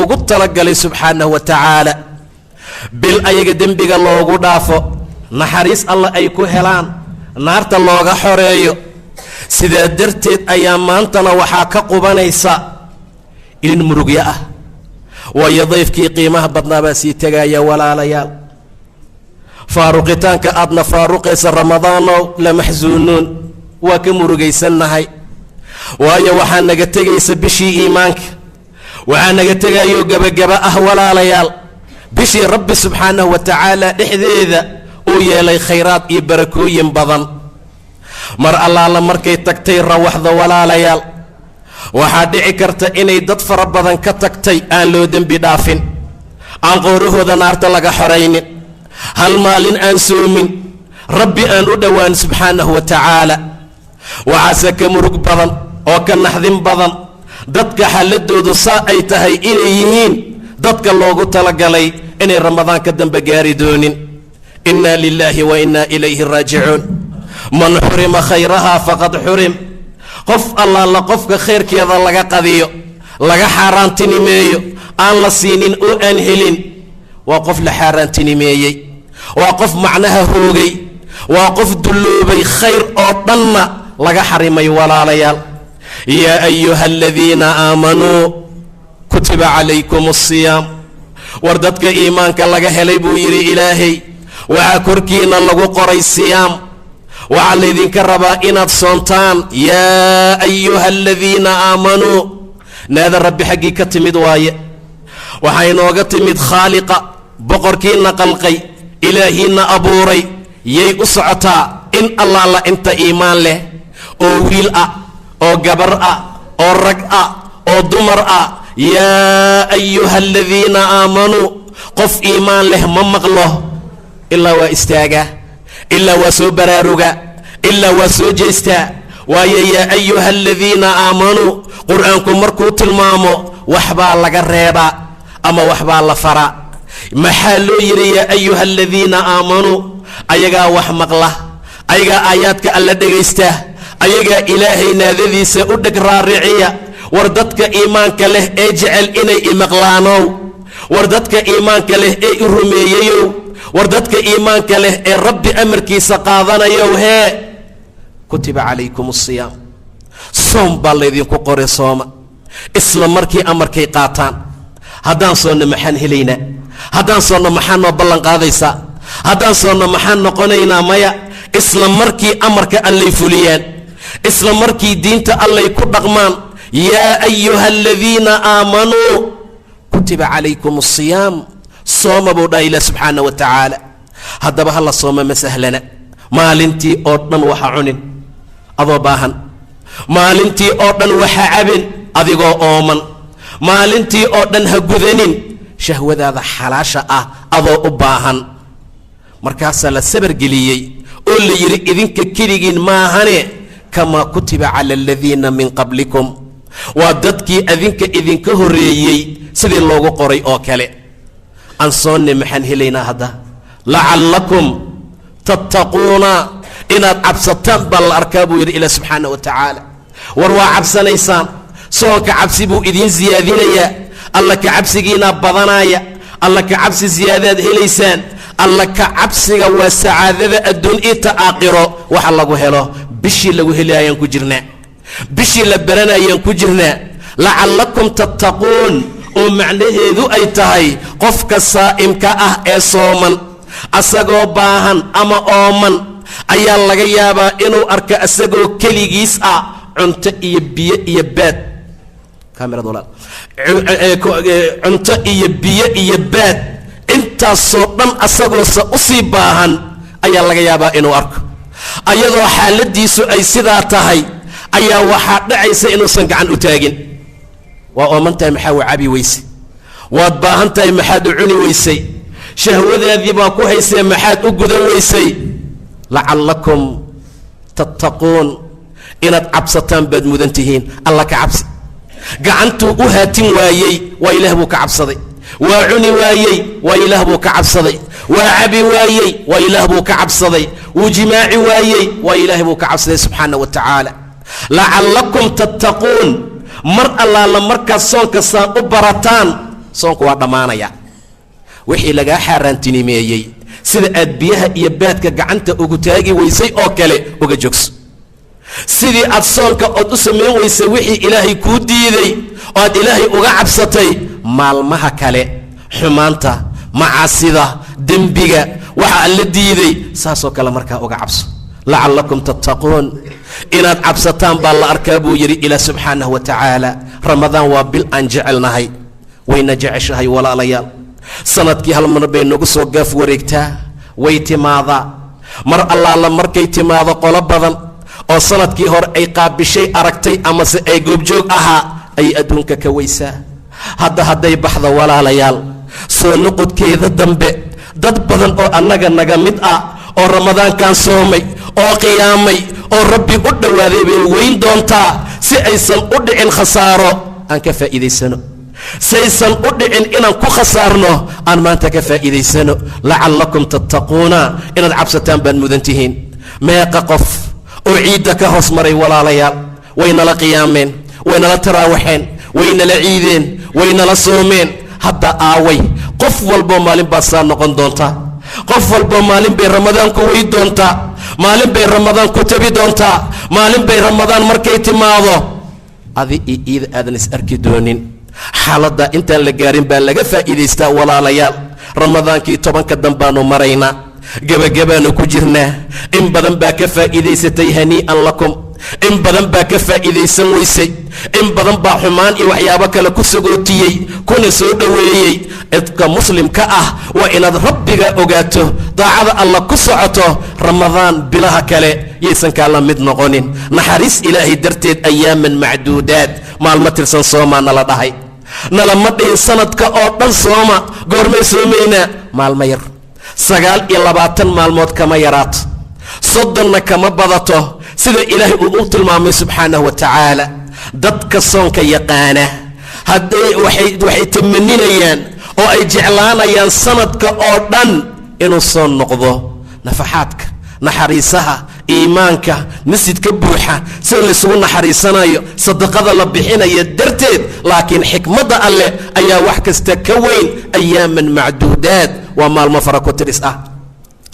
Ugu talagalay subxaanahu wa tacaala bil ayaga dembiga loogu dhaafo, naxariis Alla ay ku helaan, naarta looga xoreeyo. Sidaa darteed ayaa maantana waxaa ka qubanaysa ilin murugyo ah, waayo dayfkii qiimaha badnaabaa sii tegaya. Walaalayaal, faaruqitaanka aadna faaruqaysa Ramadaanow la maxsuunuun, waa ka murugaysannahay, waayo waxaa naga tegaysa bishii iimaanka, waxaa naga tegayo gebagaba ah. Walaalayaal, bishii Rabbi subxaanahu wa tacaala dhexdeeda uu yeelay khayraad iyo barakooyin badan, mar allaala markay tagtay rawaxda, walaalayaal, waxaa dhici karta inay dad fara badan ka tagtay aan loo dembi dhaafin, aan qoorahooda naarta laga xoraynin, hal maalin aan soomin, Rabbi aan u dhowaan subxaanahu wa tacaala. Waxaase ka murug badan oo ka naxdin badan dadka xaaladoodu saa ay tahay inay yihiin dadka loogu talagalay inay Ramadaan ka dambe gaari doonin. Inna lilaahi wa inna ilayhi raajicuun. Man xurima khayraha faqad xurim. Qof allaala qofka khayrkeeda laga qadiyo, laga xaaraantinimeeyo, aan la siinin oo aan helin, waa qof la xaaraantinimeeyey, waa qof macnaha hoogay, waa qof dulloobay, khayr oo dhanna laga xarimay. Walaalayaal, yaa ayuha aladiina aamanuu kutiba calaykum asiyaam. War dadka iimaanka laga helay, buu yidhi Ilaahay, waxaa korkiina lagu qoray siyaam, waxaa laydinka rabaa inaad soontaan. Yaa ayuha aladiina aamanuu, naada Rabbi xaggii ka timid waaye, waxaa inooga timid Khaaliqa, boqorkiina qalqay, Ilaahiina abuuray. Yay u socotaa? In allaala inta iimaan leh, oo wiil ah, oo gabar ah, oo rag ah, oo dumar ah. Yaa ayuha aladiina aamanuu, qof iimaan leh ma maqlo ilaa waa istaagaa, ilaa waa soo baraaruga, ilaa waa soo jeestaa. Waayo, yaa ayuha aladiina aamanuu, Qur-aanku markuu tilmaamo waxbaa laga reebaa ama waxbaa la faraa. Maxaa loo yidhi yaa ayuha aladiina aamanuu? Ayagaa wax maqla, ayagaa aayaadka Alla dhegaysta, ayagaa Ilaahay naadadiisa u dheg raariciya. War dadka iimaanka leh ee jecel inay imaqlaanow, war dadka iimaanka leh ee i rumeeyeyow, war dadka iimaanka leh ee Rabbi amarkiisa qaadanayow, hee, kutiba calaykum asiyaam, soom baa laydinku qoray, sooma. Isla markii amarkay qaataan: haddaan soonna maxaan helaynaa? Haddaan soonno maxaa noo ballan qaadaysaa? Haddaan soonno maxaan noqonaynaa? Maya, isla markii amarka Allay fuliyaan, isla markii diinta Allay ku dhaqmaan. Yaa ayuha aladiina aamanuu kutiba calaykum asiyaam, sooma buu dhaha Ilah subxaana wa tacaala. Haddaba hala sooma, ma sahlana. Maalintii oo dhan waxa cunin adoo baahan, maalintii oo dhan waxa cabin adigoo ooman, maalintii oo dhan ha gudanin shahwadaada xalaasha ah adoo u baahan. Markaasaa la sabargeliyey oo la yidhi: idinka keligiin maahane, kamaa kutiba cala aladiina min qablikum, waa dadkii adinka idinka horreeyey sidii loogu qoray oo kale. Aan soonne, maxaan helaynaa hadda? Lacallakum tattaquuna, inaad cabsataan baa la arkaa, buu yidhi Ilah subxaana wa tacaala. War waa cabsanaysaan, soonka cabsi buu idiin siyaadinayaa, Alla ka cabsigiinaa badanaaya, Alla ka cabsi siyaadaad helaysaan. Alla ka cabsiga waa sacaadada adduun ita aakhiro waxa lagu helo. Bishii lagu helayayaan ku jirnaa, bishii la baranayaan ku jirnaa. Lacallakum tattaquun, oo macnaheedu ay tahay qofka saa'imka ah ee sooman, asagoo baahan ama ooman, ayaa laga yaabaa inuu arko asagoo keligiis ah cunto iyo biyo iyo baad, cunto iyo biyo iyo baad, intaasoo dhan asagoose usii baahan ayaa laga yaabaa inuu arko. Ayadoo xaaladiisu ay sidaa tahay ayaa waxaa dhacaysa inuusan gacan u taagin. Waa ooman tahay, maxaa u cabi weyse? Waad baahan tahay, maxaad u cuni weysay? Shahwadaadii baa ku haysee, maxaad u gudan weysay? Lacallakum tattaquun, inaad cabsataan baad mudan tihiin. Alla ka cabsi. Gacantuu u haatin waayey waa Ilaah buu ka cabsaday. Waa cuni waayey, waa Ilaah buu ka cabsaday. Waa cabi waayey, waa Ilaah buu ka cabsaday. Wuu jimaaci waayey, waa Ilaahay buu ka cabsaday subxaana wa tacaala. Lacallakum tattaquun. Mar allaala markaad soonka saan u barataan, Soonku waa dhammaanaya. Wixii lagaa xaaraantinimeeyey, sida aad biyaha iyo baadka gacanta ugu taagi weysay oo kale uga joogso. Sidii aad soonka ood u samayn weysay wixii Ilaahay kuu diiday oo aad Ilaahay uga cabsatay, maalmaha kale xumaanta, macaasida, dembiga, waxa alla diiday, saasoo kale markaa uga cabso. Lacallakum tattaquun, inaad cabsataan baa la arkaa, buu yidhi Ilaah subxaanahu wa tacaala. Ramadaan waa bil aan jecelnahay, wayna jeceshahay, walaalayaal. Sanadkii hal mar bay nagu soo gaaf wareegtaa, way timaadaa. Mar allaala markay timaado, qolo badan oo sanadkii hore ay qaabishay, aragtay amase ay goobjoog ahaa ayay adduunka ka weysaa. Hadda hadday baxdo, walaalayaal, soo noqodkeeda dambe dad badan oo annaga naga mid ah oo Ramadaankan soomay oo qiyaamay oo Rabbi u dhowaaday bay weyn doontaa. Si aysan u dhicin khasaaro, aan ka faa'iidaysano. Saysan u dhicin inaan ku khasaarno, aan maanta ka faa'iidaysano. Lacallakum tattaquuna, inaad cabsataan baad mudan tihiin. Meeqa qof oo ciidda ka hoos maray, walaalayaal? Waynala qiyaameen, waynala taraawaxeen, waynala ciideen, waynala soomeen. Hadda aaway? Qof walboo maalin baad saa noqon doontaa. Qof walboo maalin bay Ramadaan ku wey doontaa, maalin bay Ramadaan ku tabi doontaa, maalin bay Ramadaan markay timaado adi iyo iida aadan is arki doonin. Xaaladda intaan la gaarin baa laga faa'iidaystaa, walaalayaal. Ramadaankii 10-ka dambaanu maraynaa, gebagabaanu ku jirnaa. In badan baa ka faa'iidaysatay, hanii'an lakum. In badan baa ka faa'iidaysan weysay. In badan baa xumaan iyo waxyaabo kale ku sagootiyey kuna soo dhoweeyey. Cidka muslimka ah waa inaad Rabbiga ogaato, daacada Alla ku socoto. Ramadaan bilaha kale yaysan kaa la mid noqonin. Naxariis Ilaahay darteed, ayaaman macduudaad, maalmo tirsan soomaa nala dhahay. Nalama dhihin sanadka oo dhan sooma. Goormay soomaynaa? Maalmo yar, 29 maalmood kama yaraato, 30-na kama badato, sida Ilaahay uu u tilmaamay subxaanahu wa tacaala. Dadka soonka yaqaana hadday waxay tamaninayaan oo ay jeclaanayaan sanadka oo dhan inuu soo noqdo. Nafaxaadka, naxariisaha, iimaanka masjidka buuxa, sida laysugu naxariisanayo, sadaqada la bixinayo darteed. Laakiin xikmadda Alleh ayaa wax kasta ka weyn. Ayaaman macduudaad waa maalmo fara ku tiris ah.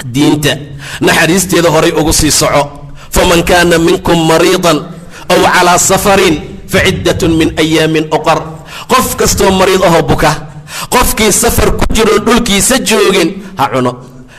Diinta naxariisteeda horay ugu sii soco. Faman kaana minkum mariidan aw calaa safarin faciddatun min ayaamin uqar. Qof kastoo mariid ahoo buka, qofkii safar ku jiroon dhulkiisa joogin, ha cuno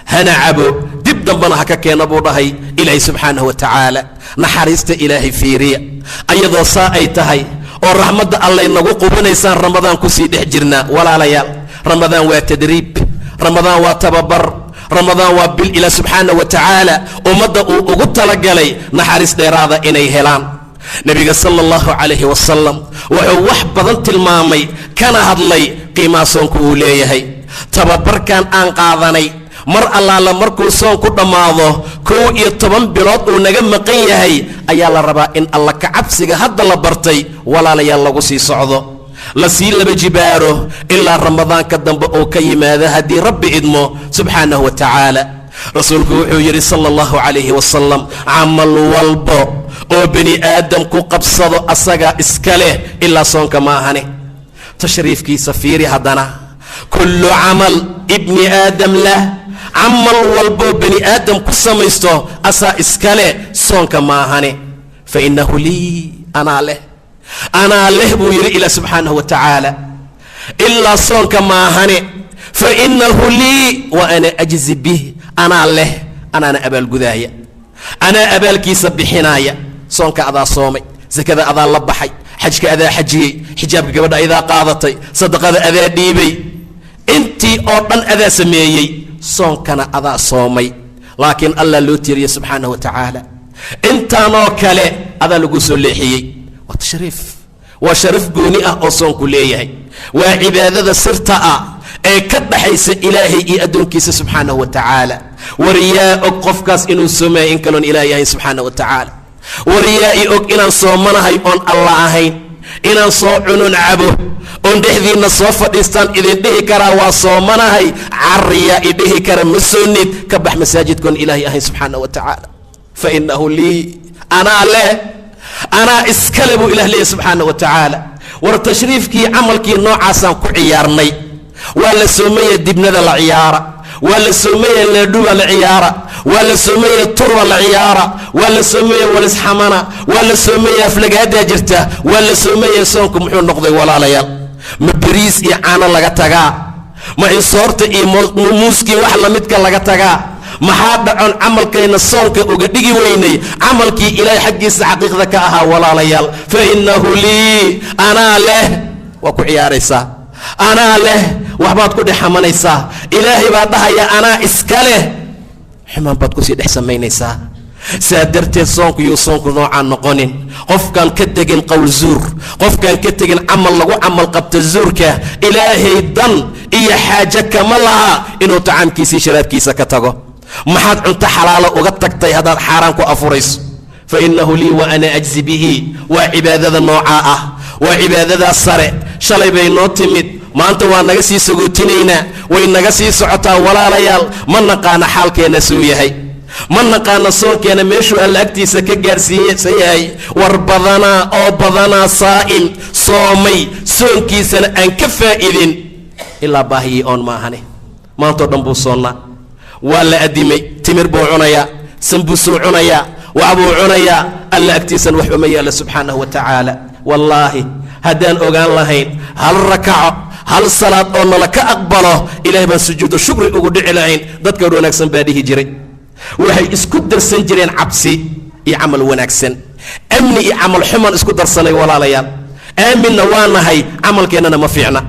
hana cabo, dib dambana ha ka keena, buu dhahay Ilaahay subxaanahu wa tacaala. Naxariista Ilaahay fiiriya. Ayadoo saa ay tahay oo raxmadda Allay nagu qubanaysaan, Ramadaan kusii dhex jirnaa, walaalayaal. Ramadaan waa tadriib, Ramadaan waa tababar, Ramadaan waa bil Ilaah subxaana wa tacaala ummadda uu ugu talagalay naxariis dheeraada inay helaan. Nebiga sala allahu calayhi wasalam wuxuu wax badan tilmaamay kana hadlay qiimaha soonku uu leeyahay. Tababarkan aan qaadanay, mar allaala markuu soon ku dhammaado, 11 bilood uu naga maqan yahay, ayaa la rabaa in Alla kacabsiga hadda la bartay, walaalayaal, lagu sii socdo, lasii laba jibaaro ilaa Ramadaanka dambe uu ka yimaado, haddii Rabbi idmo subxaanahu wa tacaala. Rasuulku wuxuu yidhi sala allahu calayhi wasalam: "Camal walbo oo bani aadam ku qabsado asagaa iska leh, ilaa soonka maahane." Tashriifkiisa fiiri haddana. Kullu camal ibni aadam lah, camal walboo bani aadam ku samaysto asaa iska leh, soonka maahane. Fa innahu lii, anaa leh, anaa leh, buu yidhi Ilaah subxaanahu wa tacaala. Ilaa soonka maahane. Fa innahu lii wa ana ajzi bih, anaa leh, anaana abaalgudaaya, anaa abaalkiisa bixinaaya. Soonka adaa soomay, sakada adaa la baxay, xajka adaa xajiyey, xijaabka gabadha adaa qaadatay, sadaqada adaa dhiibay, intii oo dhan adaa sameeyey, soonkana adaa soomay. Laakiin Allah loo tiiriye subxaanahu wa tacaala. Intaanoo kale adaa lagu soo leexiyey. Waa tashriif, waa sharaf gooni ah oo soonku leeyahay. Waa cibaadada sirta ah ee ka dhaxaysa Ilaahay iyo addoonkiisa subxaanahu wa tacaala. War yaa og qofkaas inuu soomaya in kaloon Ilaahay ahayn subxaanahu wa tacaala? War yaa i og inaan soomanahay oon Alla ahayn? Inaan soo cunon cabo oon dhexdiinna soo fadhiistaan idin dhihi karaa waa soomanahay. Cariyaa i dhihi kara ma soonid, ka bax masaajidkoon Ilaahay ahayn subxaanahu wa tacaala. Fa innahu lii, anaa leh, anaa iskale, buu Ilah leeyahy subxaana wa tacaala. War tashriifkii camalkii noocaasaan ku ciyaarnay. Waa la soomaya, dibnada la ciyaara. Waa la soomaya, leedhuba la ciyaara. Waa la soomaya, turba la ciyaara. Waa la soomaya, walisxamana. Waa la soomaya, aflagaadaa jirta. Waa la soomaya. Soonku muxuu noqday, walaalayaal? Ma beriis iyo caano laga tagaa? Ma insoorta iyo muuskii wax lamidka laga tagaa? Maxaa dhacon camalkayna soonka uga dhigi weynay camalkii Ilaahay xaggiisa xaqiiqda ka ahaa, walaalayaal? Fa innahu lii, anaa leh. Waa ku ciyaaraysaa, anaa leh, waxbaad ku dhex xamanaysaa. Ilaahay baa dhahaya, anaa iska leh. Xumaan baad kusii dhex samaynaysaa. Saa darteed soonku yuu soonku noocaan noqonin. Qofkaan ka tegin qowl zuur, qofkaan ka tegin camal lagu camal qabta zuurka, Ilaahay dan iyo xaaje kama laha inuu tacaamkiisii sharaabkiisa ka tago. Maxaad cunto xalaalo uga tagtay haddaad xaaraan ku afurayso? Fa innahu lii wa ana ajzi bihi. Waa cibaadada noocaa ah, waa cibaadadaa sare. Shalay bay noo timid, maanta waa naga sii sagootinaynaa, way naga sii socotaa, walaalayaal. Ma naqaana xaalkeenna suu yahay, ma naqaana soonkeena meeshuu Alla agtiisa ka gaarsiisan yahay. War badanaa oo badanaa saa'im soomay, soonkiisana aan ka faa'idin ilaa baahiyii oon maahane. Maantao dhan buu soonnaa, waa la adimay, timir buu cunayaa, sambusuu cunayaa, waxbuu cunayaa, Alla agtiisana wax uma yaalla subxaanahu wa tacaala. Wallaahi, haddaan ogaan lahayn hal rakaco, hal salaad oo nala ka aqbalo, Ilahay baan sujuudo shukri ugu dhici lahayn. Dadka war wanaagsan baa dhihi jiray, waxay isku darsan jireen cabsi iyo camal wanaagsan. Amni iyo camal xumaan isku darsanay, walaalayaal. Aaminna waa nahay, camalkeennana ma fiicna.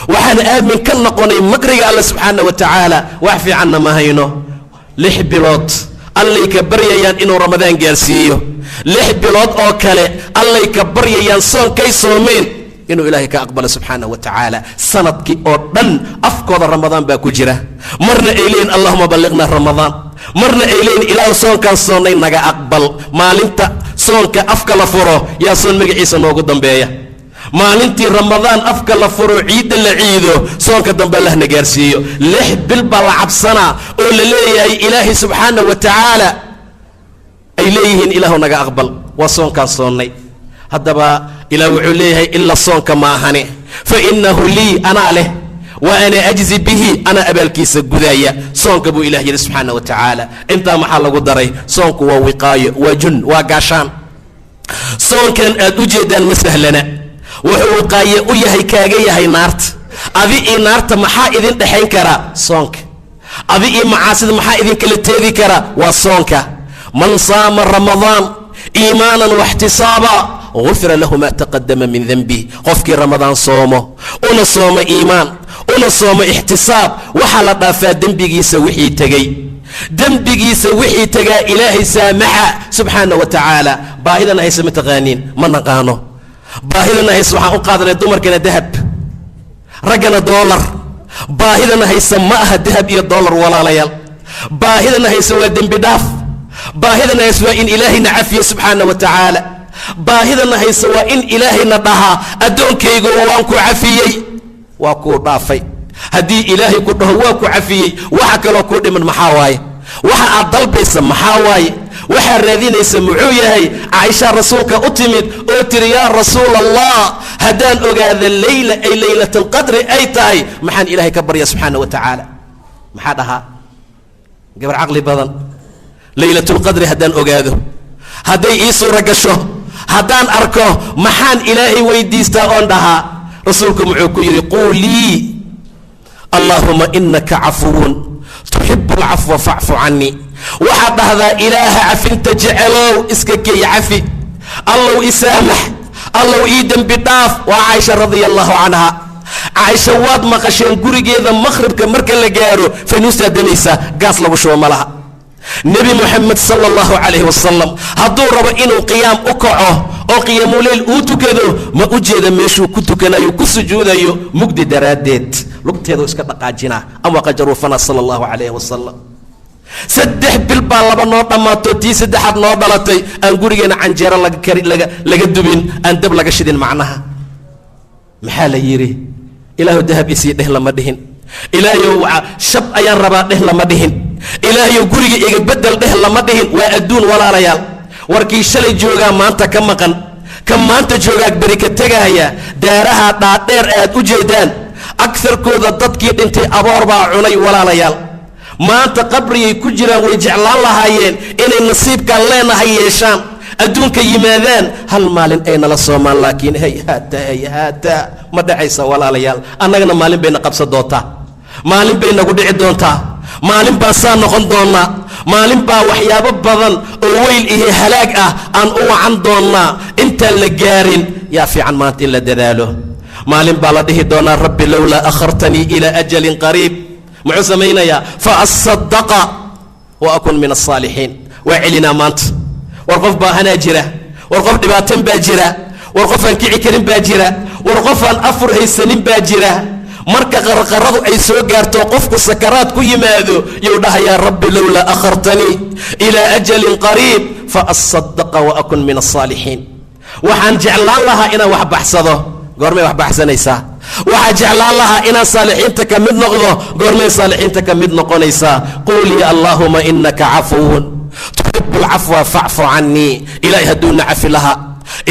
Waxaan aamin ka noqonay makriga Alle subxaana wa tacaala, wax fiicanna ma hayno. 6 bilood Allay ka baryayaan inuu Ramadaan gaarsiiyo. 6 bilood oo kale Allay ka baryayaan soonkay soomeen inuu Ilaahay ka aqbalo subxaana wa tacaala. Sanadkii oo dhan afkooda Ramadaan baa ku jira. Marna ay leeyihin, "Allahuma balliqna Ramadaan." Marna ay leeyihin, "Ilaahu soonkaan soonnay naga aqbal." Maalinta soonka afka la furo yaa soon magaciisa noogu dambeeya. Maalintii Ramadaan afka la furo, ciidda la ciido, soonka dambe Allahna gaarsiiyo. 6 bil baa la cabsanaa oo la leeyahay Ilaahay subxaana wa tacaala, ay leeyihiin, "Ilaahu naga aqbal waa soonkaan soonnay." Haddaba Ilaah wuxuu leeyahay, ila soonka maahane, fa innahu lii, anaa leh, wa ana ajzi bihi, anaa abaalkiisa gudaaya soonka, buu Ilah yidhi subxaana wa tacaala. Intaa maxaa lagu daray? Soonku waa wiqaayo, waa jun, waa gaashaan. Soonkan aad u jeedaan ma sahlana. Wuxuu wiqaaye u yahay, kaaga yahay naarta. Adi io naarta maxaa idin dhexayn karaa? Soonka. Adi iyo macaasida maxaa idinkala teedi karaa? Waa soonka. Man saama Ramadaan iimaanan waxtisaaba gufira lahu ma taqadama min denbih. Qofkii Ramadaan soomo, una soomo iimaan, una soomo ixtisaab, waxaa la dhaafaa dembigiisa wixii tegey. Dembigiisa wixii tegaa Ilaahay saamaxa subxaana wa tacaala. Baahidana hayse ma taqaaniin? Ma naqaano baahidana hayse. Waxaan u qaadanay dumarkana dahab, raggana doolar. Baahidana hayse ma aha dahab iyo doolar, walaalayaal. Baahidana hayse waa dembi dhaaf. Baahidana hayse waa in Ilaahayna cafiyo subxaana wa tacaala. Baahidana hayse waa in Ilaahayna dhahaa, "Addoonkaygu waan ku cafiyey, waa kuu dhaafay." Haddii Ilaahay ku dhaho, "Waa ku cafiyey," waxa kaloo kuu dhiman maxaa waaye? Waxa aad dalbaysa maxaa waaye? Waxaad raadinaysa muxuu yahay? Caaisha rasuulka u timid oo tiri, "Yaa Rasuul Allah, haddaan ogaada leyla ay Leylat Alqadri ay tahay, maxaan Ilaahay ka barya subxaana wa tacaala?" Maxaa dhahaa gabar caqli badan? Leylatulqadri haddaan ogaado, hadday ii suura gasho, haddaan arko, maxaan Ilaahay weydiistaa oon dhahaa? Rasuulku muxuu ku yidhi? "Quulii: Allaahuma inaka cafuwun tuxibu alcafwa facfu canii." Waxaad dhahdaa, "Ilaaha cafinta jecelow, iska key cafi. Allow isaamax, Allow ii dembi dhaaf." Waa Caaisha radia allahu canha. Caaisha waad maqasheen, gurigeeda maqhribka marka la gaaro faynuustaa danaysaa, gaas lagu shubo ma laha. Nebi Moxamed sala allahu calayhi wasalam hadduu rabo inuu qiyaam u kaco oo qiyaamuleyl uu tukado, ma u jeeda meeshuu ku tukanayo, ku sujuudayo, mugdi daraaddeed lugteedu iska dhaqaajinaa ama qajaruufana sala allahu calayhi wasalam. 3 bil baa laba noo dhammaato, tii saddexaad noo dhalatay, aan gurigeena canjeero laga kari, laga dubin, aan dab laga shidin. Macnaha maxaa la yidhi? "Ilaahu dahab isii" dheh lama dhihin. "Ilaahayow shab ayaan rabaa" dheh lama dhihin. "Ilaahayow guriga iga bedel" dheh lama dhihin. Waa adduun, walaalayaal. Warkii shalay joogaa maanta ka maqan, ka maanta joogaa beri ka tegaaya. Daaraha dhaadheer aad u jeedaan, Akarkooda dadkii dhintay aboor baa cunay, walaalayaal. Maanta qabriyay ku jiraan. Way jeclaan lahaayeen inay nasiibkaan leenahay yeeshaan, adduunka yimaadaan, hal maalin ay nala soomaan, laakiin hayhaata, hayhaata, ma dhacaysa, walaalayaal. Annagana maalin bayna qabsan doontaa, maalin bay nagu dhici doontaa, maalin baan saa noqon doonaa, maalin baa waxyaabo badan oo weyl iyo halaag ah aan u wacan doonnaa. Intaan la gaarin yaa fiican maanta in la dadaalo. Maalin baa la dhihi doonaa: "Rabbi, lowlaa akhartanii ilaa ajalin qariib." Muxuu samaynayaa? "Fa asadaqa wa akun min asaalixiin." Waa celinaa maanta. War qof baahanaa jira, war qof dhibaatan baa jira, war qof aan kici karin baa jira, war qof aan afur haysanin baa jira. Marka qarqaradu ay soo gaarto, qofku sakaraad ku yimaado, yuu dhahayaa: "Rabbi, lowlaa akhartanii ilaa ajalin qariib fa asadaqa wa akun min asaalixiin. Waxaan jeclaan lahaa inaan wax baxsado." Goormay wax baxsanaysaa? Waxaa jeclaan lahaa inaan saalixiinta ka mid noqdo. Goormay saalixiinta ka mid noqonaysaa? Qul ya allaahuma inaka cafuwun tuxibu alcafwa facfu cannii. Ilaahay hadduuna cafi lahaa,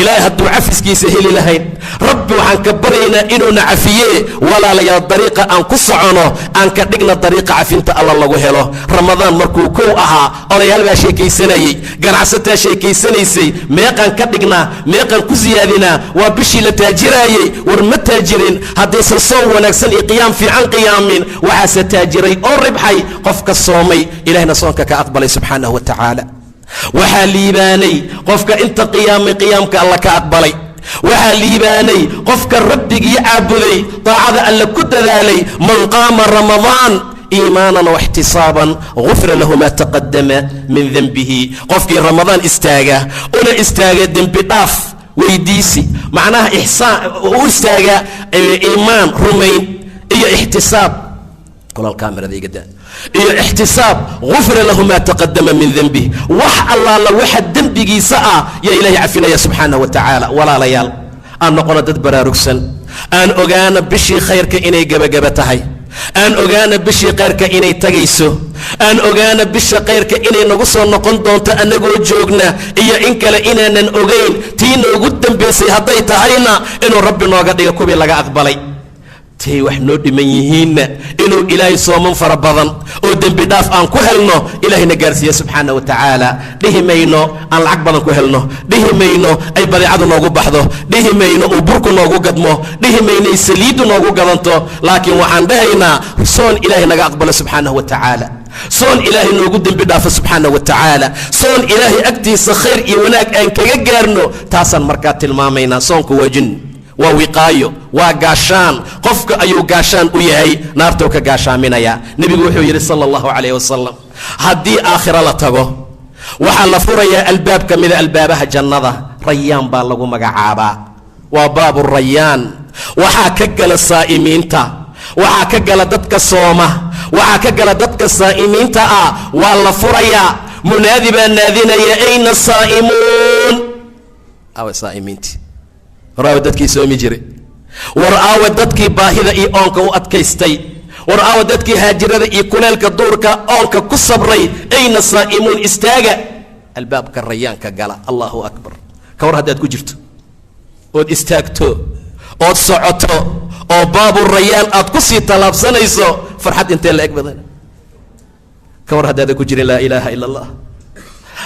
Ilaahay hadduu cafiskiisa heli lahayn, Rabbi waxaan ka baryaynaa inuuna cafiye. Walaalayaal, dariiqa aan ku socono aan ka dhigna dariiqa cafinta Alla lagu helo. Ramadaan markuu kow ahaa, odayaal baa sheekaysanayey, ganacsataa sheekaysanaysay: "Meeqaan ka dhignaa? Meeqaan ku siyaadinaa? Waa bishii la taajiraayey." War ma taajirin haddaysan soon wanaagsan iyo qiyaam fiican qiyaamin. Waxaase taajiray oo ribxay qofka soomay, Ilahna soonka ka aqbalay subxaanahu wa tacaala. Waxaa liibaanay qofka inta qiyaamay qiyaamka Alla ka aqbalay. Waxaa liibaanay qofka Rabbigii caabuday, daacada Alla ku dadaalay. Man qaama Ramadaan iimaanan waxtisaaban gufira lahu maa taqadama min denbihi. Qofkii Ramadaan istaaga, una istaaga dembi dhaaf weydiisi, macnaha ixsaan u istaaga, iimaan rumayn iyo ixtisaab, iyo ixtisaab, gufira lahu maa taqadama min denbih. Wax allaala waxa dembigiisa ah yaa Ilahay cafinaya subxaanah wa tacaala. Walaalayaal, aan noqono dad baraarugsan. Aan ogaana bishii khayrka inay gebagaba tahay. Aan ogaana bishii khayrka inay tagayso. Aan ogaana bisha khayrka inay nagu soo noqon doonto annagoo joogna iyo in kale inaanan ogayn. Tii noogu dambaysay hadday tahayna, inuu Rabbi nooga dhigo kuwii laga aqbalay. Tay wax noo dhiman yihiinna, inuu Ilaahay sooman fara badan oo dembi dhaaf aan ku helno Ilaahayna gaarsiiya subxaana wa tacaala. Dhihi mayno aan lacag badan ku helno, dhihi mayno ay badeecadu noogu baxdo, dhihi mayno uu burku noogu gadmo, dhihi mayno ay saliiddu noogu gadanto, laakiin waxaan dhahaynaa soon Ilaahay naga aqbalo subxaanahu wa tacaala, soon Ilaahay noogu dembi dhaafo subxaana wa tacaala, soon Ilaahay agtiisa khayr iyo wanaag aan kaga gaarno. Taasaan markaa tilmaamaynaa. Soonku waa jin, waa wiqaayo, waa gaashaan. Qofka ayuu gaashaan u yahay, naartuu ka gaashaaminaya. Nebigu wuxuu yidhi sala allahu calayh wasalam: haddii aakhiro la tago, waxaa la furayaa albaab ka mida albaabaha jannada. Rayaan baa lagu magacaabaa, waa baabu Rayaan. Waxaa ka gala saa'imiinta, waxaa ka gala dadka sooma, waxaa ka gala dadka saa'imiinta ah. Waa la furayaa, munaadi baa naadinaya: "Ayna saa'imuun?" Awa saa'imiintii? War aawa dadkii soomi jiray? War aawa dadkii baahida iyo oonka u adkaystay? War aawa dadkii haajirada iyo kuleelka duurka oonka ku sabray? "Ayna saa'imuun? Istaaga, albaabka Rayaanka gala." Allahu akbar! Ka war haddaad ku jirto ood istaagto ood socoto oo baabu Rayaan aad ku sii tallaabsanayso, farxad intee la eg badan? Ka war haddaadan ku jirin? Laa ilaaha ila Allah.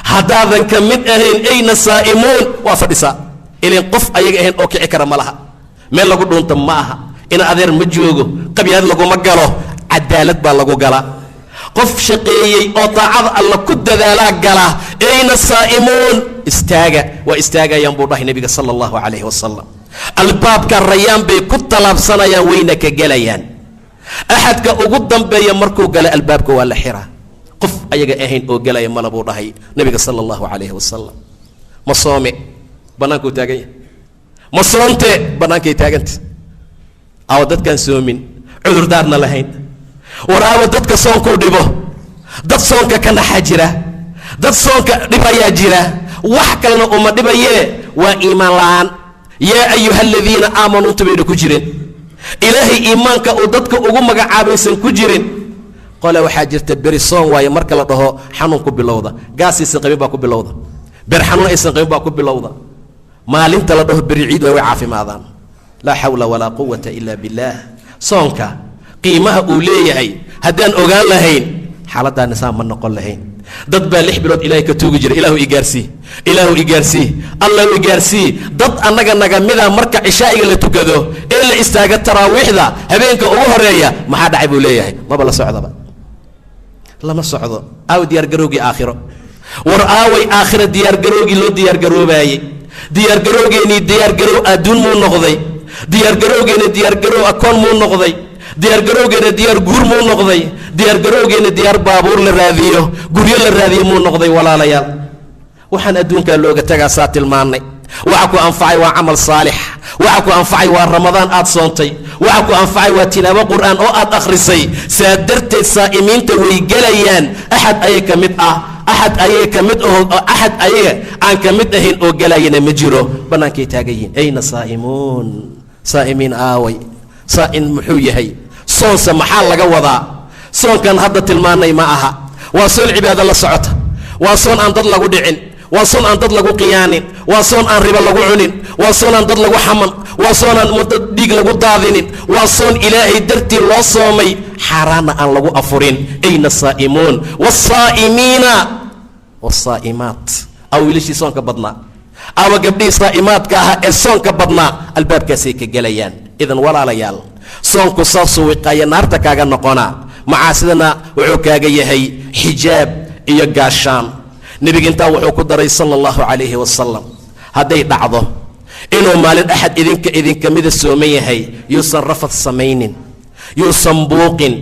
Haddaadan ka mid ahayn "ayna saa'imuun", waa fadhisaa. Ilayn qof ayaga ahayn oo kici kara ma laha. Meel lagu dhuunta ma aha, ina adeer ma joogo, qabyaad laguma galo, cadaalad baa lagu galaa. Qof shaqeeyey oo daacada Alla ku dadaalaa gala. "Ayna saa'imuun? Istaaga." Waa istaagayaan buu dhahay Nebiga sala allahu calayhi wasalam. Albaabka Rayaan bay ku tallaabsanayaan, wayna ka gelayaan. Axadka ugu dambeeya markuu gala, albaabka waa la xiraa. Qof ayaga ahayn oo gelaya mala buu dhahay Nebiga sala allahu calayhi wasalam. Ma soome? Bannaankuu taagan yahay. Ma soonte? Bannaankay taaganta. Awa dadkaan soomin, cudurdaarna lahayn? War aawa dadka soonkuu dhibo? Dad soonka ka naxa jira, dad soonka dhibayaa jira. Wax kalena uma dhibayee, waa iimaan la'aan. Yaa ayuha aladiina aamanuu inta bayna ku jirin, Ilaahay iimaanka uu dadka ugu magacaabaysan ku jirin. Qole waxaa jirta beri soon waaye marka la dhaho xanuun ku bilowda, gaas aysan qabin baa ku bilowda, ber xanuun aysan qabin baa ku bilowda. Maalinta la dhaho beri ciid way caafimaadaan. Laa xawla walaa quwata ila billaah. Soonka qiimaha uu leeyahay haddaan ogaan lahayn, xaaladdaa nisaam ma noqon lahayn. Dad baa 6 bilood Ilaahay ka tuugi jiray: "Ilaahu igaarsii, Ilaahu igaarsii, Allahu igaarsii." Dad annaga nagamida marka cishaa'iga la tukado ee la istaaga taraawiixda habeenka ugu horeeya, "Maxaa dhacay?" buu leeyahay. Maba la socdaba, lama socdo. Aaw diyaargarowgii aakhiro? War aaway aakhira diyaargarowgii loo diyaargaroobaayey? Diyaargarowgeennii diyaargarow adduun muu noqday? Diyaargarowgeenna diyaargarow akoon muu noqday? Diyaargarowgeenna diyaar guur muu noqday? Diyaargarowgeenna diyaar baabuur la raadiyo, guryo la raadiyo muu noqday? Walaalayaal, waxaan adduunkaa looga tagaa saa tilmaannay. Waxa ku anfacay waa camal saalix. Waxa ku anfacay waa Ramadaan aad soontay. Waxa ku anfacay waa tilaabo Qur'aan oo aad akhrisay. Saa darteed saa'imiinta way gelayaan. Axad ayay ka mid ah, axad ayaga ka mid aho, axad ayaga aan ka mid ahayn oo gelayana ma jiro. Bannaankay taagan yihiin. Ayna saa'imuun? Saa'imiin aaway? Saa'im muxuu yahay? Soonse maxaa laga wadaa? Soonkan hadda tilmaanay ma aha. Waa soon cibaado la socota, waa soon aan dad lagu dhicin, waa soon aan dad lagu qiyaanin, waa soon aan ribo lagu cunin, waa soon aan dad lagu xaman, waa soon aan muddo dhiig lagu daadinin, waa soon Ilaahay dartii loo soomay, xaaraanna aan lagu afurin. Ayna saa'imuun? Wasaa'imiina wasaa'imaat. Aw wiilashii soonka badnaa? Awa gabdhihii saa'imaadka ahaa ee soonka badnaa? Albaabkaasay ka gelayaan. Idan walaalayaal, soonku saasuu wiqaaya naarta kaaga noqonaa, macaasidana wuxuu kaaga yahay xijaab iyo gaashaan. Nebiga intaa wuxuu ku daray, sala allahu calayhi wasalam, hadday dhacdo inuu maalin axad idinka idinka mida sooman yahay, yuusan rafad samaynin, yuusan buuqin,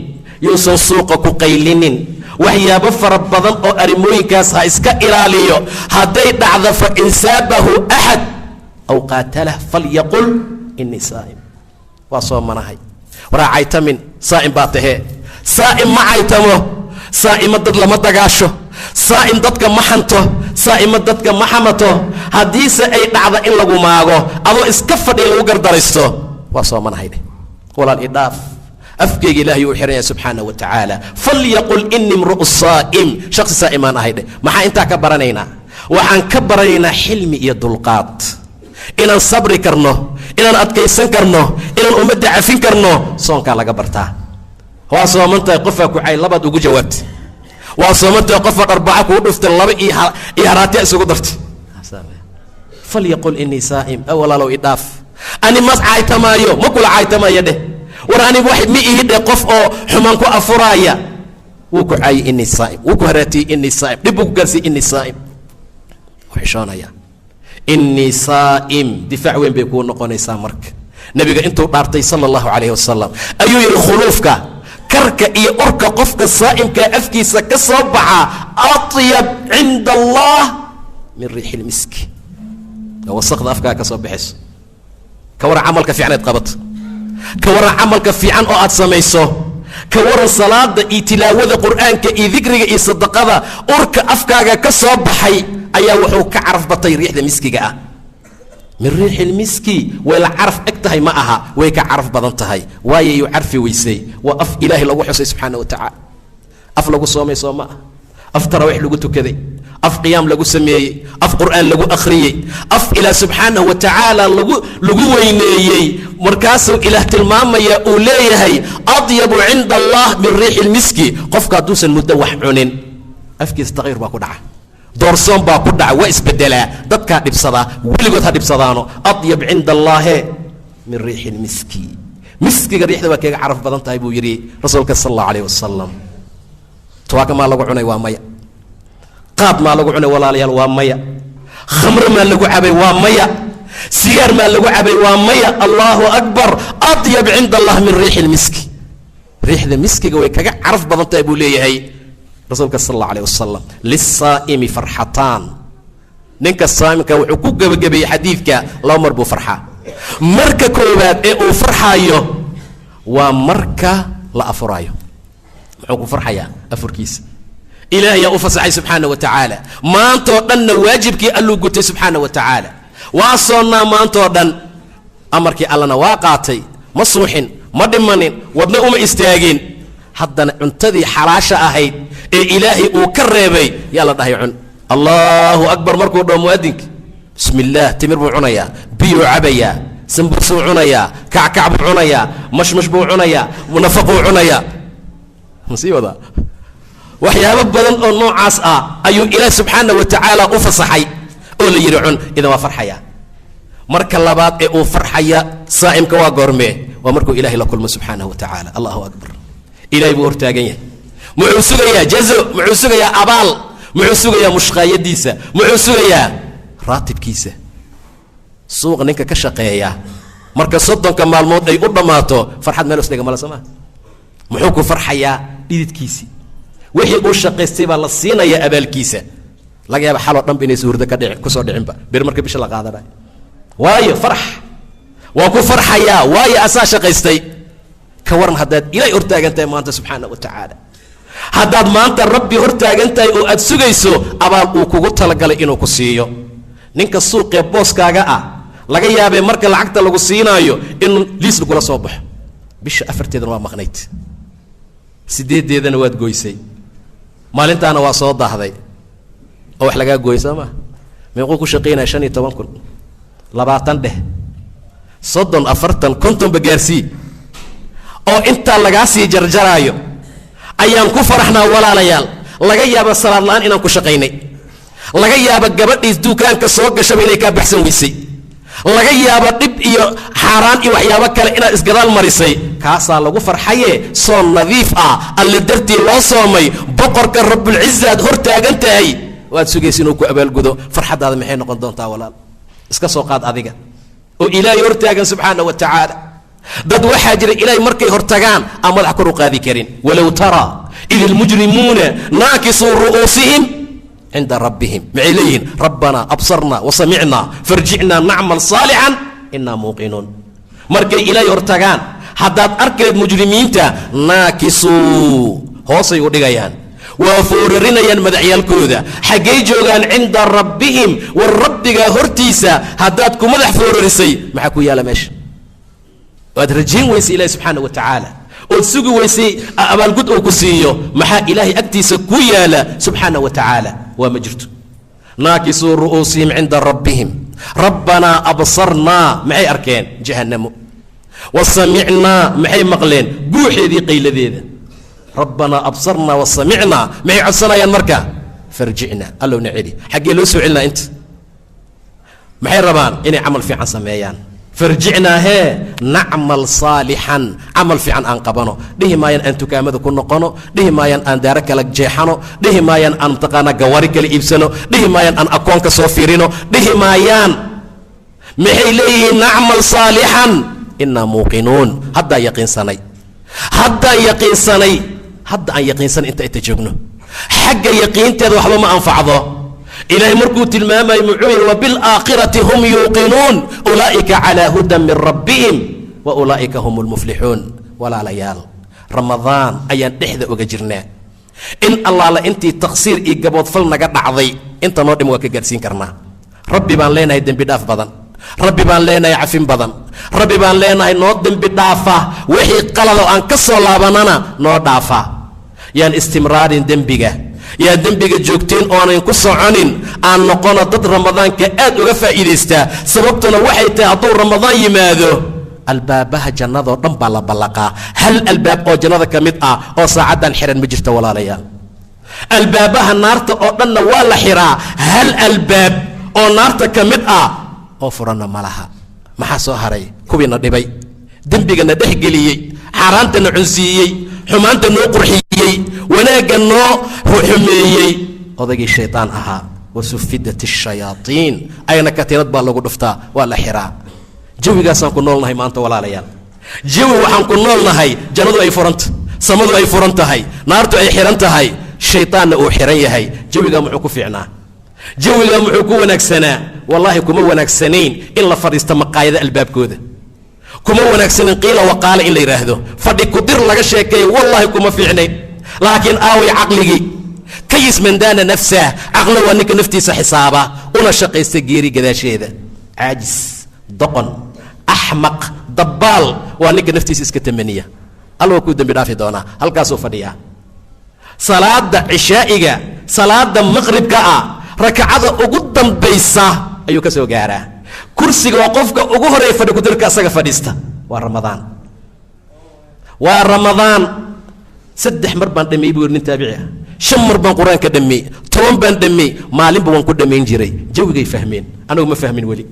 yuusan suuqa ku qaylinin, waxyaabo fara badan oo arrimooyinkaas ha iska ilaaliyo. Hadday dhacdo, fa in saabahu axad aw qaatalah falyaqul inii saa'im. Waa soomanahay. Waraa caytamin, saa'im baa tahee. Saa'im ma caytamo, saa'ima dad lama dagaasho, saa'im dadka ma xanto, saa'ima dadka ma xamato. Haddiise ay dhacdo in lagu maago, adoo iska fadhiya lagu gardaraysto, "Waa soomanahay" dheh, "Walaal idhaaf, afkeyga Ilaahay uu xiran yahay subxaana wa tacaala." Falyaqul inii imru'u saa'im, shaksi saa'imaan ahay dheh. Maxaa intaa ka baranaynaa? Waxaan ka baranaynaa xilmi iyo dulqaad, inaan sabri karno, inaan adkaysan karno, inaan ummadda cafin karno. Soonkaa laga bartaa. Waa sooman tahay, qofaa ku cay, labaad ugu jawaabtay. Waa sooman tahay, qofaa dharbaca kugu dhuftay, laba iyo haraatiya isugu dartay. Falyaqul inii saa'im. Walaalow idhaaf, ani mas caaytamaayo, ma kula caaytamaayo dheh. War ani wax ma ii dheh qof oo xumaan ku afuraaya. Wuu ku caayay, inii saa'im. Wuu ku haraatiyey, inii saa'im. Dhib buu ku gaarsiiyey, inii saa'im. Wuu xishoonaya, inii saa'im. Difaac weyn bay kuu noqonaysaa. Marka nebiga intuu dhaartay, sala allahu calayhi wasalam, ayuu yidhi: khuluufka, karka iyo urka qofka saa'imkaa afkiisa ka soo baxa atyab cinda Allah min riixi lmiski. Wasaqda afkaa ka soo baxayso. Ka waran camalka fiican aad qabato? Ka waran camalka fiican oo aad samayso? Ka waran salaada iyo tilaawada Qur'aanka iyo dikriga iyo sadaqada? Urka afkaaga ka soo baxay ayaa wuxuu ka caraf batay riixda miskiga ah. Min riixi lmiski way la caraf eg tahay ma aha, way ka caraf badan tahay. Waayo yuu carfi weysay? Waa af Ilaahay lagu xusay subxaana wa tacaala, af lagu soomay soo ma ah, af tarawiix lagu tukaday, af qiyaam lagu sameeyey, af Qur'aan lagu akhriyey, af Ilaah subxaanahu wa tacaala lagu weyneeyey. Markaasuu Ilaah tilmaamaya, uu leeyahay adyabu cinda Allah min riixi lmiski. Qofka hadduusan muddo wax cunin, afkiisa taqyiir baa ku dhaca, doorsoon baa ku dhaca, waa isbedelaa, dadkaa dhibsadaa, weligood ha dhibsadaano. Adyab cinda allaahe min riixi lmiski, miskiga riixda waa kaga caraf badan tahay, buu yidhi rasuulka sal allahu alayh wasalam. Tuwaaka maa lagu cunay? Waa maya. Qaad maa lagu cunay, walaalayaal? Waa maya. Khamro maa lagu cabay? Waa maya. Sigaar maa lagu cabay? Waa maya. Allahu akbar. Adyab cinda allah min riixi lmiski, riixda miskiga way kaga caraf badan tahay, buu leeyahay rasuulka sal allahu alayh wasalam. Lisaa'imi farxataan. Ninka saa'imka wuxuu ku gebagabeeyey xadiidka, laba mar buu farxaa. Marka koowaad ee uu farxaayo waa marka la afuraayo. Muxuu ku farxayaa? Afurkiisa Ilaahayaa u fasaxay subxaana wa tacaala. Maantoo dhanna waajibkii Alluu gutay subxaana wa tacaala. Waa soonnaa maantoo dhan, amarkii Allana waa qaatay, ma suuxin, ma dhimanin, wadna uma istaagin. Haddana cuntadii xalaasha ahayd ee Ilaahay uu ka reebay yaa la dhahay cun. Allahu akbar markuu dhaho muadinka, bismi illaah, timir buu cunayaa, biyuu cabayaa, Sambuusuu cunayaa, kackac buu cunayaa, mashmash buu cunayaa, nafaquu cunayaa, masii wadaa. Waxyaabo badan oo noocaas ah ayuu Ilaah subxaana wa tacaala u fasaxay oo la yidhi cun. Idan waa farxaya. Marka labaad ee uu farxaya saa'imka waa goormee? Waa markuu Ilahay la kulmo subxaanahu wa tacaala. Allahu akbar! Ilahay buu hortaagan yahay. Muxuu sugayaa? Jazo. Muxuu sugayaa? Abaal. Muxuu sugayaa? Mushqaayadiisa. Muxuu sugayaa? Raatibkiisa. Suuqa ninka ka shaqeeya marka 30-ka maalmood ay u dhammaato, farxad meel isdhiga male, soo maa? Muxuu ku farxayaa? Dhididkiisii, wixii uu shaqaystay baa la siinayaa abaalkiisa. Laga yaaba xaloo dhanba inaysa hurdo ka dhici kusoo dhicinba bir marka bisha la qaadanayo. Waayo farax waa ku farxayaa, waayo asaa shaqaystay. Ka waran haddaad Ilaahay hortaagan tahay maanta subxaana wa tacaala? Haddaad maanta Rabbi hortaagan tahay oo aad sugayso abaal uu kugu talagalay inuu ku siiyo, ninka suuqee booskaaga ah laga yaabee marka lacagta lagu siinaayo in liis lagula soo baxo. Bisha 4-teedana waa maqnayd, 8-deedana waad goysay, maalintaana waa soo daahday oo wax lagaa gooyay, soo maa? Meequu ku shaqaynaya? 15,000, 20 dheh, 30, 40, 50-ba gaarsii, oo intaa lagaa sii jarjaraayo ayaan ku faraxnaa. Walaalayaal, laga yaaba salaad la-aan inaan ku shaqaynay, laga yaaba gabadhiis dukaanka soo gashaba inay kaa baxsan weysay, laga yaaba dhib iyo xaaraan iyo waxyaabo kale inaad isgadaal marisay. Kaasaa lagu farxaye. Soon nadiif ah, Alle dartii loo soomay, boqorka Rabbulciza aad hor taagan tahay, waad sugaysa inuu ku abaalgudo. Farxaddaada maxay noqon doontaa, walaal? Iska soo qaad adiga oo Ilaahay hortaagan subxaana wa tacaala. Dad waxaa jira Ilaahay markay hortagaan aan madax kor u qaadi karin. Walow taraa id ilmujrimuuna naakisuu ru'uusihim cinda rabbihim, maxay leeyihiin? Rabbanaa absarna wasamicnaa farjicnaa nacmal saalixan inaa muuqinuun. Markay Ilaahay hortagaan, haddaad arkayd mujrimiinta, naakisuu, hoosay u dhigayaan, waa foorarinayaan madaxyaalkooda. Xaggay joogaan? Cinda rabbihim. War Rabbigaa hortiisa haddaad ku madax foorarisay, maxaa ku yaala meesha? Waad rajayn weysay Ilahi subxaana wa tacaala, ood sugi weysay abaalgud uu ku siiyo. Maxaa Ilaahay agtiisa ku yaala subxaana wa tacaala? Waa ma jirto. Naakisuu ru'uusihim cinda rabbihim, rabbanaa absarnaa. Maxay arkeen? Jahannamo. Wa samicnaa, maxay maqleen? Guuxeedii, qayladeeda. Rabbanaa absarnaa wa samicnaa. Maxay codsanayaan marka? Farjicnaa, Allowna celi. Xaggee loo soo celinaa inta? Maxay rabaan? Inay camal fiican sameeyaan. Farjicnaa hee nacmal saalixan, camal fiican aan qabano. Dhihi maayaan aan dukaamada ku noqono, dhihi maayaan aan daaro kala jeexano, dhihi maayaan aan mataqaanaa gawaari kala iibsano, dhihi maayaan aan akoonka soo fiirino, dhihi maayaan. Maxay leeyihiin? Nacmal saalixan inaa muuqinuun. Haddaan yaqiinsanay, haddaan yaqiinsanay, hadda aan yaqiinsanay. Inta inta joogno xagga yaqiinteeda waxba ma anfacdo. Ilaahay markuu tilmaamayo muxuu yidhi? Wabilaakhirati hum yuuqinuun, ulaa'ika calaa hudan min rabbihim wa ulaa'ika hum lmuflixuun. Walaalayaal, Ramadaan ayaan dhexda oga jirnaa. In Allaala intii taqsiir iyo gaboodfal naga dhacday, inta noo dhim waa ka gaadhsiin karnaa. Rabbi baan leenahay dembi dhaaf badan, Rabbi baan leenahay cafin badan, Rabbi baan leenahay noo dembi dhaafa, wixii qalado aan ka soo laabanana noo dhaafa. Yaan istimraarin dembiga, yaa dembiga joogteen oonan ku soconin. Aan noqono dad Ramadaanka aad uga faa'iidaystaa. Sababtuna waxay tahay, hadduu Ramadaan yimaado, albaabaha jannadoo dhan baa la ballaqaa. Hal albaab oo jannada ka mid ah oo saacaddan xiran ma jirto, walaalayaal. Albaabaha naarta oo dhanna waa la xiraa. Hal albaab oo naarta ka mid ah oo furanna ma laha. Maxaa soo haray? Kuwiina dhibay, dembigana dhex geliyey, xaaraantana cunsiiyey, xumaanta noo qurxiyey, wanaagga noo xumeeyey, odaygii shaydaan ahaa. Wasufidat ashayaatiin, ayana katiinad baa lagu dhuftaa, waa la xiraa. Jawigaasaan ku noolnahay maanta, walaalayaal. Jawi waxaan ku noolnahay jannadu ay furanta, samadu ay furan tahay, naartu ay xihan tahay, shaydaanna uu xihan yahay. Jawigaa muxuu ku fiicnaa? Jawigaa muxuu ku wanaagsanaa? Wallaahi kuma wanaagsanayn in la fadhiisto maqaayada albaabkooda. Kuma wanaagsanin qiila waqaale in la yidhaahdo, fadhi kudir laga sheekeeyo. Wallaahi kuma fiicnayn. Laakiin aaway caqligii? Kayis man daana nafsah. Caqlo waa ninka naftiisa xisaaba una shaqaysta geeri gadaasheeda. Caajis, doqon, axmaq, dabbaal waa ninka naftiisa iska tamaniya. Alla waa kuu dembi dhaafi doonaa. Halkaasuu fadhiyaa salaada cishaa'iga, salaada maqribka ah, rakacada ugu dambaysa ayuu ka soo gaaraa. Kursiga waa qofka ugu horeeya fadhi kudirka asaga fadhiista. Waa Ramadaan, waa Ramadaan. 3 mar baan dhameeyey buu yidhi nin taabici ah, 5 mar baan Qur-aanka dhameey, 10 baan dhameey, maalinba waan ku dhammayn jiray. Jawigay fahmeen, anagu ma fahmin weli.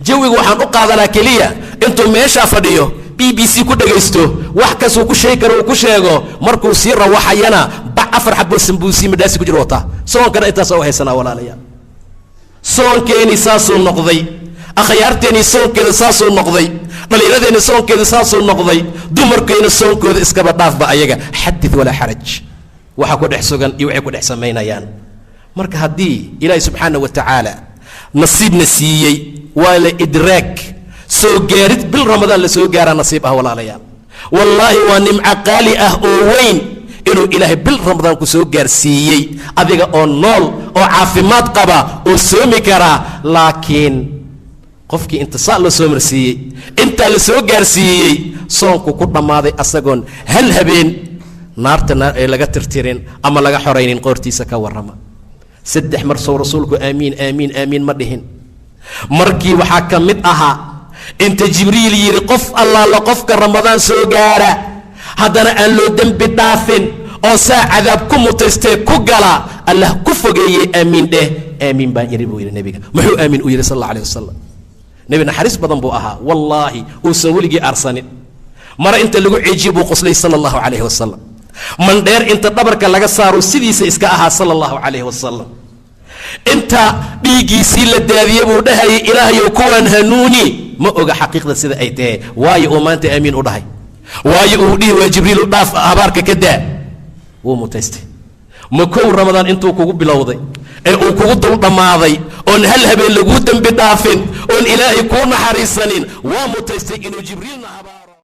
Jawiga waxaan u qaadanaa keliya intuu meeshaa fadhiyo BBC ku dhegaysto, wax kastuu ku sheegi karo uu ku sheego, markuu sii rawaxayana bac 4 xabo sambuusi madhaasi ku jiro wataa. Soonkana intaasoo u haysanaa, walaalayaal. Soonkeeni saasuu noqday, akhyaarteeni soonkeeda saasuu noqday, dhallinyaradeenni soonkeeda saasuu noqday, dumarkeyna soonkooda iskaba dhaafba, ayaga xadith walaa xaraj, waxa ku dhex sugan iyo waxay ku dhex samaynayaan. Marka haddii Ilaahi subxaana wa tacaala nasiibna siiyey, waa la idraag soo gaarid bil Ramadaan la soo gaaraa nasiib ah, walaalayaal. Wallaahi waa nimco qaali ah oo weyn inuu Ilaahay bil Ramadaan ku soo gaarsiiyey, adiga oo nool oo caafimaad qaba oo soomi karaa. Laakiin qofkii inta saa loo soo marsiiyey, intaa la soo gaarsiiyey, soonku ku dhammaaday asagoon hal habeen naarta naar ee laga tirtirin ama laga xoraynin qoortiisa, ka warrama. 3 mar sow rasuulku aamiin, aamiin, aamiin ma dhihin? Markii waxaa ka mid ahaa inta Jibriil yidhi, qof allaala qofka Ramadaan soo gaara haddana aan loo dembi dhaafin oo saa cadaab ku mutaystee ku gala, Allah ku fogeeyey, aamiin dheh. Aamiin baan iri buu yidhi nebiga. Muxuu aamiin u yidhi sal alla alayh wasalam? Nebi naxariis badan buu ahaa, wallaahi uusan weligii aarsanin. Mare inta lagu ceejiye buu qoslay sala allahu calayhi wasalam. Mandheer inta dhabarka laga saaro sidiisa iska ahaa sala allahu calayhi wasalam. Inta dhiiggiisii la daadiye buu dhahayay, Ilaahayow kuwaan hanuuni. Ma oga xaqiiqda sida ay tahay. Waayo uu maanta aamiin u dhahay? Waayo uu dhihi waa Jibriil dhaaf, habaarka ka daa? Wuu mutaystay. Ma kow Ramadaan intuu kugu bilowday ee uu kugu dul dhammaaday oon hal habeen laguu dembi dhaafin oon Ilaahay kuu naxariisanin, waa mutaystay inuu Jibriilna habaaro.